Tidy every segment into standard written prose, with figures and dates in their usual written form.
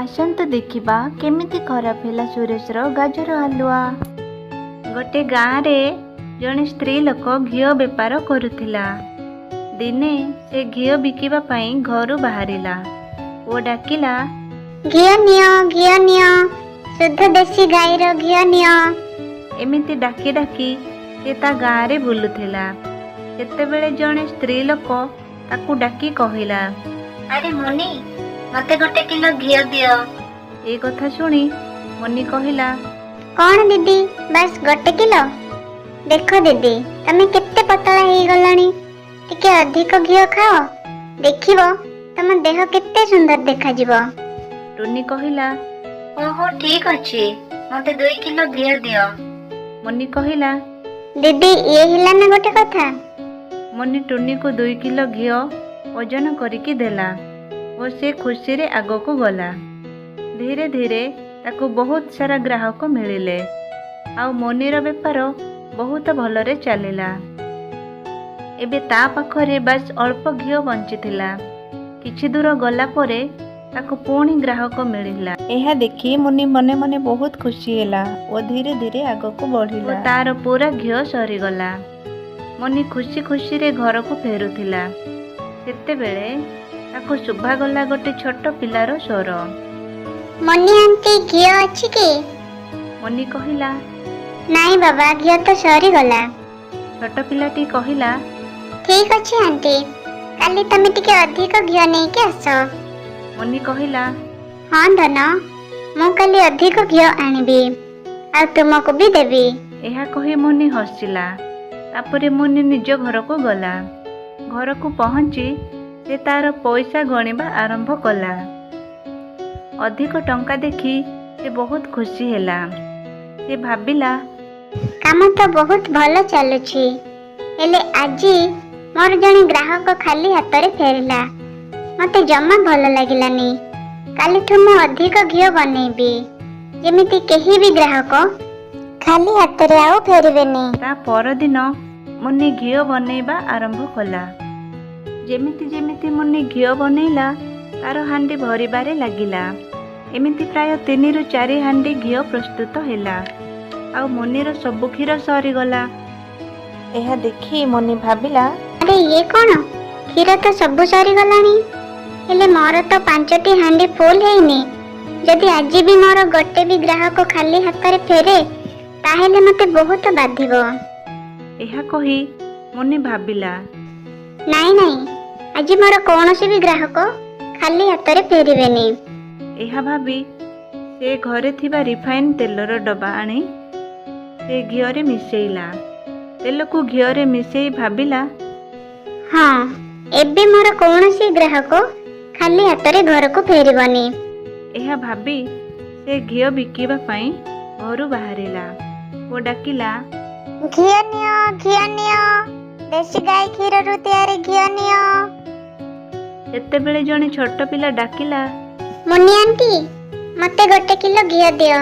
ଆସନ୍ତୁ ଦେଖିବା କେମିତି ଖରାପ ହେଲା ସୁରେଶର ଗାଜର ହାଲୁଆ। ଗୋଟେ ଗାଁରେ ଜଣେ ସ୍ତ୍ରୀ ଲୋକ ଘିଅ ବେପାର କରୁଥିଲା। ଦିନେ ସେ ଘିଅ ବିକିବା ପାଇଁ ଘରୁ ବାହାରିଲା ଓ ଡାକିଲା, ଘିଅ ନିଅ, ଘିଅ ନିଅ, ଶୁଦ୍ଧ ଦେଶୀ ଗାଈର ଘିଅ ନିଅ। ଏମିତି ଡାକି ଡାକି ସେ ତା ଗାଁରେ ବୁଲୁଥିଲା। ସେତେବେଳେ ଜଣେ ସ୍ତ୍ରୀ ଲୋକ ତାକୁ ଡାକି କହିଲା, ଆରେ ମୁନି, ମତେ ଗୋଟେ କିଲୋ ଘିଅ ଦିଅ। ଏ କଥା ଶୁଣି ମୁନି କହିଲା, କଣ ଦିଦି, ବାସ୍ ଗୋଟେ କିଲୋ? ଦେଖ ଦିଦି, ତମେ କେତେ ପତଳା ହେଇଗଲଣି। ଟିକେ ଅଧିକ ଘିଅ ଖାଅ, ଦେଖିବ ତମ ଦେହ କେତେ ସୁନ୍ଦର ଦେଖାଯିବ। ଟୁନି କହିଲା, ଓହୋ, ଠିକ ଅଛି, ମତେ 2 କିଲୋ ଘିଅ ଦିଅ। ମୁନି କହିଲା, ଦିଦି, ଇଏ ହେଲା ନା ଗୋଟେ କଥା। ମୁନି ଟୁନିକୁ 2 କିଲୋ ଘିଅ ଓଜନ କରିକି ଦେଲା ଓ ସେ ଖୁସିରେ ଆଗକୁ ଗଲା। ଧୀରେ ଧୀରେ ତାକୁ ବହୁତ ସାରା ଗ୍ରାହକ ମିଳିଲେ ଆଉ ମୁନିର ବେପାର ବହୁତ ଭଲରେ ଚାଲିଲା। ଏବେ ତା ପାଖରେ ବାସ୍ ଅଳ୍ପ ଘିଅ ବଞ୍ଚିଥିଲା। କିଛି ଦୂର ଗଲା ପରେ ତାକୁ ପୁଣି ଗ୍ରାହକ ମିଳିଲା। ଏହା ଦେଖି ମୁନି ମନେ ମନେ ବହୁତ ଖୁସି ହେଲା ଓ ଧୀରେ ଧୀରେ ଆଗକୁ ବଢ଼ିଲା ଓ ତାର ପୁରା ଘିଅ ସରିଗଲା। ମୁନି ଖୁସି ଖୁସିରେ ଘରକୁ ଫେରୁଥିଲା। ସେତେବେଳେ ତାକୁ ଶୁଭାଗଲା ଗୋଟେ ଛୋଟ ପିଲାର ସ୍ୱର। ମନି ଆଣ୍ଟି, ଘିଅ ଅଛି କି? ମୁନି କହିଲା, ନାଇଁ ବାବା, ଘିଅ ତ ସରିଗଲା। ଛୋଟ ପିଲାଟି କହିଲା, ଠିକ ଅଛି ଆଣ୍ଟି, କାଲି ତମେ ଟିକେ ଅଧିକ ଘିଅ ନେଇକି ଆସ। ମୁନି କହିଲା, ହଁ ଧନ, ମୁଁ କାଲି ଅଧିକ ଘିଅ ଆଣିବି ଆଉ ତୁମକୁ ବି ଦେବି। ଏହା କହି ମୁନି ହସିଲା। ତାପରେ ମୁନି ନିଜ ଘରକୁ ଗଲା। ଘରକୁ ପହଞ୍ଚି ସେ ତାର ପଇସା ଗଣିବା ଆରମ୍ଭ କଲା। ଅଧିକ ଟଙ୍କା ଦେଖି ସେ ବହୁତ ଖୁସି ହେଲା। ସେ ଭାବିଲା, କାମ ତ ବହୁତ ଭଲ ଚାଲୁଛି, ହେଲେ ଆଜି ମୋର ଜଣେ ଗ୍ରାହକ ଖାଲି ହାତରେ ଫେରିଲା। ମତେ ଜମା ଭଲ ଲାଗିଲାନି। କାଲିଠୁ ମୁଁ ଅଧିକ ଘିଅ ବନେଇବି, ଯେମିତି କେହି ବି ଗ୍ରାହକ ଖାଲି ହାତରେ ଆଉ ଫେରିବେନି। ତା ପରଦିନ ମୁନି ଘିଅ ବନେଇବା ଆରମ୍ଭ କଲା। ଯେମିତି ଯେମିତି ମୁନି ଘିଅ ବନେଇଲା, ତାର ହାଣ୍ଡି ଭରିବାରେ ଲାଗିଲା। ଏମିତି ପ୍ରାୟ 3ରୁ 4 ହାଣ୍ଡି ଘିଅ ପ୍ରସ୍ତୁତ ହେଲା ଆଉ ମୁନିର ସବୁ କ୍ଷୀର ସରିଗଲା। ଏହା ଦେଖି ମୁନି ଭାବିଲା, ଆରେ, ଇଏ କଣ? କ୍ଷୀର ତ ସବୁ ସରିଗଲାଣି, ହେଲେ ମୋର ତ ପାଞ୍ଚଟି ହାଣ୍ଡି ଫୁଲ ହେଇନି। ଯଦି ଆଜି ବି ମୋର ଗୋଟେ ବି ଗ୍ରାହକ ଖାଲି ହାତରେ ଫେରେ, ତାହେଲେ ମତେ ବହୁତ ବାଧିବ। ଏହା କହି ମୁନି ଭାବିଲା, ନାଇଁ ନାଇଁ, ଆଜି ମୋର କୌଣସି ବି ଗ୍ରାହକ ଖାଲି ହାତରେ ଫେରିବେନି। ଏହା ଭାବି ସେ ଘରେ ଥିବା ରିଫାଇନ୍ ତେଲର ଡବା ଆଣି ସେ ଘିଅରେ ମିଶେଇଲା। ତେଲକୁ ଘିଅରେ ମିଶେଇ ଭାବିଲା, ହଁ, ଏବେ ମୋର କୌଣସି ଗ୍ରାହକ ଖାଲି ହାତରେ ଘରକୁ ଫେରିବନି। ଏହା ଭାବି ସେ ଘିଅ ବିକିବା ପାଇଁ ଘରୁ ବାହାରିଲା ଓ ଡାକିଲା, ଘିଅ ନିଅ, ଘିଅ ନିଅ, ଦେଶୀ ଗାଈ କ୍ଷୀରରୁ ତିଆରି ଘିଅ ନିଅ। ସେତେବେଳେ ଜଣେ ଛୋଟ ପିଲା ଡାକିଲା, ମୁନି ଆଣ୍ଟି, ମତେ ଗୋଟେ କିଲୋ ଘିଅ ଦିଅ।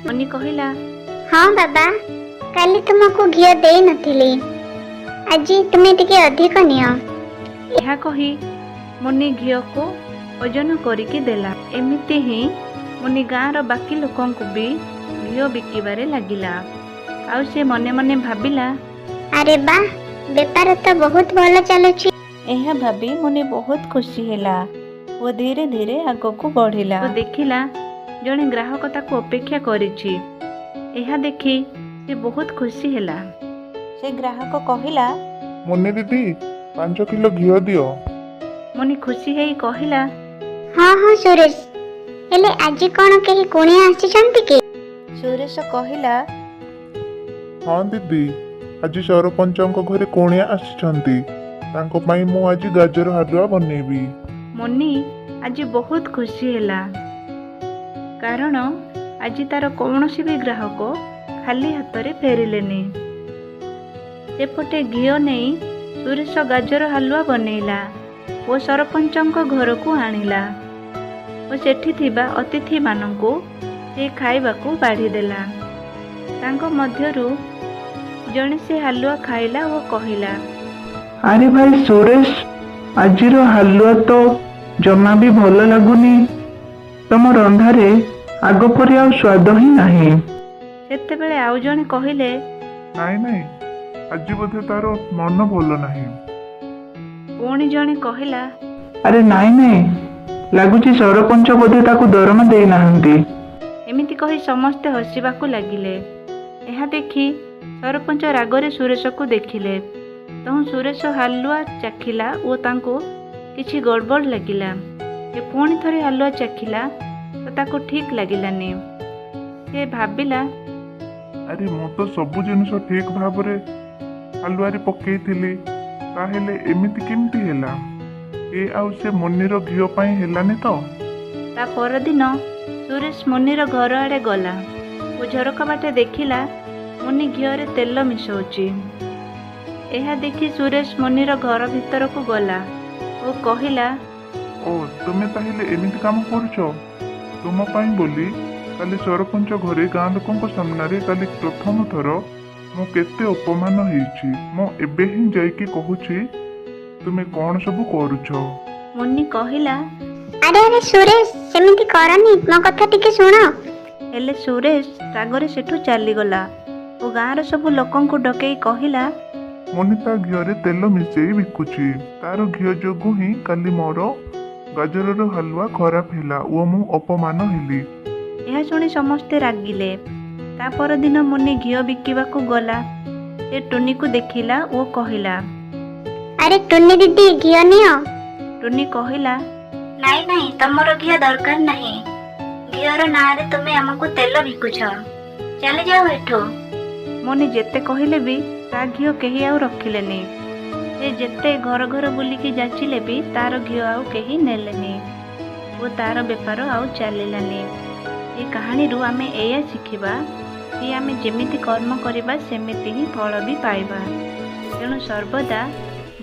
ମୁନି କହିଲା, ହଁ ବାବା, କାଲି ତୁମକୁ ଘିଅ ଦେଇନଥିଲି, ଆଜି ତୁମେ ଟିକେ ଅଧିକ ନିଅ। ଏହା କହି ମୁନି ଘିଅକୁ ଓଜନ କରିକି ଦେଲା। ଏମିତି ହିଁ ମୁନି ଗାଁର ବାକି ଲୋକଙ୍କୁ ବି ଘିଅ ବିକିବାରେ ଲାଗିଲା। ଆଉ ସେ ମନେ ମନେ ଭାବିଲା, ଆରେ ବାଃ, ବେପାର ତ ବହୁତ ଭଲ ଚାଲୁଛି। ଏହା ଭାବି ମୁନି ବହୁତ ଖୁସି ହେଲା ଓ ଧୀରେ ଧୀରେ ଆଗକୁ ବଢ଼ିଲା ଓ ଦେଖିଲା ଜଣେ ଗ୍ରାହକ ତାକୁ ଅପେକ୍ଷା କରିଛି। ଏହା ଦେଖି ସେ ବହୁତ ଖୁସି ହେଲା। ସେ ଗ୍ରାହକ କହିଲା, ମୁନି ଦିଦି, 5 କିଲୋ ଘିଅ ଦିଅ। ମୁନି ଖୁସି ହେଇ କହିଲା, ହଁ ହଁ ସୁରେଶ, ହେଲେ ଆଜି କଣ କେହି କୁଣିଆ ଆସିଛନ୍ତି କି? ସୁରେଶ କହିଲା, ହଁ ଦିଦି, ଆଜି ସରପଞ୍ଚଙ୍କ ଘରେ କୁଣିଆ ଆସିଛନ୍ତି। ତାଙ୍କ ପାଇଁ ମୁଁ ଆଜି ଗାଜର ହାଲୁଆ ବନେଇବି। ମୁନି ଆଜି ବହୁତ ଖୁସି ହେଲା, କାରଣ ଆଜି ତାର କୌଣସି ବି ଗ୍ରାହକ ଖାଲି ହାତରେ ଫେରିଲେନି। ସେପଟେ ଘିଅ ନେଇ ସୁରେଶ ଗାଜର ହାଲୁଆ ବନେଇଲା ଓ ସରପଞ୍ଚଙ୍କ ଘରକୁ ଆଣିଲା ଓ ସେଠି ଥିବା ଅତିଥିମାନଙ୍କୁ ସେ ଖାଇବାକୁ ବାଢ଼ିଦେଲା। ତାଙ୍କ ମଧ୍ୟରୁ ଜଣେ ସେ ହାଲୁଆ ଖାଇଲା ଓ କହିଲା, ଆରେ ଭାଇ ସୁରେଶ, ଆଜିର ହାଲୁଆ ତ ଜମା ବି ଭଲ ଲାଗୁନି। ତମ ରନ୍ଧାରେ ଆଗ ପରି ଆଉ ସ୍ୱାଦ ହିଁ ନାହିଁ। ସେତେବେଳେ ଆଉ ଜଣେ କହିଲେ, ନାଇଁ ନାଇଁ, ଆଜି ବୋଧେ ତାର ମନ ଭଲ ନାହିଁ। ପୁଣି ଜଣେ କହିଲା, ଆରେ ନାଇଁ ନାଇଁ, ଲାଗୁଛି ସରପଞ୍ଚ ବୋଧେ ତାକୁ ଦରମା ଦେଇନାହାନ୍ତି। ଏମିତି କହି ସମସ୍ତେ ହସିବାକୁ ଲାଗିଲେ। ଏହା ଦେଖି ସରପଞ୍ଚ ରାଗରେ ସୁରେଶକୁ ଦେଖିଲେ। ତହୁଁ ସୁରେଶ ହାଲୁଆ ଚାଖିଲା ଓ ତାଙ୍କୁ କିଛି ଗଡ଼ବଡ଼ ଲାଗିଲା। ସେ ପୁଣି ଥରେ ହାଲୁଆ ଚାଖିଲା ତ ତାକୁ ଠିକ୍ ଲାଗିଲାନି। ସେ ଭାବିଲା, ଆରେ, ମୁଁ ତ ସବୁ ଜିନିଷ ଠିକ୍ ଭାବରେ ହାଲୁଆରେ ପକେଇଥିଲି, ତାହେଲେ ଏମିତି କେମିତି ହେଲା? ଏ ଆଉ ସେ ମୁନିର ଘିଅ ପାଇଁ ହେଲାନି ତ? ତା ପରଦିନ ସୁରେଶ ମୁନିର ଘର ଆଡ଼େ ଗଲା ଓ ଝରକା ବାଟେ ଦେଖିଲା ମୁନି ଘିଅରେ ତେଲ ମିଶାଉଛି। ଏହା ଦେଖି ସୁରେଶ ମୁନିର ଘର ଭିତରକୁ ଗଲା ଓ କହିଲା, ଓ, ତୁମେ ତାହେଲେ ଏମିତି କାମ କରୁଛ? ତୁମ ପାଇଁ ବୋଲି କାଲି ସରପଞ୍ଚ ଘରେ ଗାଁ ଲୋକଙ୍କ ସାମ୍ନାରେ କାଲି ପ୍ରଥମ ଥର ମୁଁ କେତେ ଅପମାନ ହେଇଛି। ମୁଁ ଏବେ ହିଁ ଯାଇକି କହୁଛି ତୁମେ କ'ଣ ସବୁ କରୁଛ। ମୁନି କହିଲା, ଆରେ ଆରେ ସୁରେଶ, ସେମିତି କରନି, ମୋ କଥା ଟିକେ ଶୁଣ। ହେଲେ ସୁରେଶ ରାଗରେ ସେଠୁ ଚାଲିଗଲା ଓ ଗାଁର ସବୁ ଲୋକଙ୍କୁ ଡକେଇ କହିଲା, ମୁନି ତା ଘିଅରେ ତେଲ ମିଶେଇ ବିକୁଛି। ତାର ଘିଅ ଯୋଗୁଁ ହିଁ କାଲି ମୋର ଗାଜରର ହାଲୁଆ ଖରାପ ହେଲା ଓ ମୁଁ ଅପମାନ ହେଲି। ଏହା ଶୁଣି ସମସ୍ତେ ରାଗିଲେ। ତା ପରଦିନ ମୁନି ଘିଅ ବିକିବାକୁ ଗଲା। ସେ ଟୁନିକୁ ଦେଖିଲା ଓ କହିଲା, ଆରେ ଟୁନି ଦିଦି, ଘିଅ ନିଅ। ଟୁନି କହିଲା, ନାଇଁ ନାଇଁ, ତମର ଘିଅ ଦରକାର ନାହିଁ। ଘିଅର ନାଁରେ ତୁମେ ଆମକୁ ତେଲ ବିକୁଛ। ଚାଲିଯାଅ ଏଠୁ। ମୁନି ଯେତେ କହିଲେ ବି ତା ଘିଅ କେହି ଆଉ ରଖିଲେନି। ସେ ଯେତେ ଘର ଘର ବୁଲିକି ଯାଚିଲେ ବି ତାର ଘିଅ ଆଉ କେହି ନେଲେନି ଓ ତାର ବେପାର ଆଉ ଚାଲିଲାନି। ଏ କାହାଣୀରୁ ଆମେ ଏଇଆ ଶିଖିବା କି ଆମେ ଯେମିତି କର୍ମ କରିବା, ସେମିତି ହିଁ ଫଳ ବି ପାଇବା। ତେଣୁ ସର୍ବଦା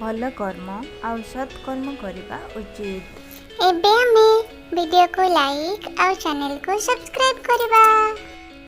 ଭଲ କର୍ମ ଆଉ ସତ୍କର୍ମ କରିବା ଉଚିତ। ଏବେ ଆମେ ଭିଡ଼ିଓକୁ ଲାଇକ୍ ଆଉ ଚ୍ୟାନେଲକୁ ସବସ୍କ୍ରାଇବ୍ କରିବା।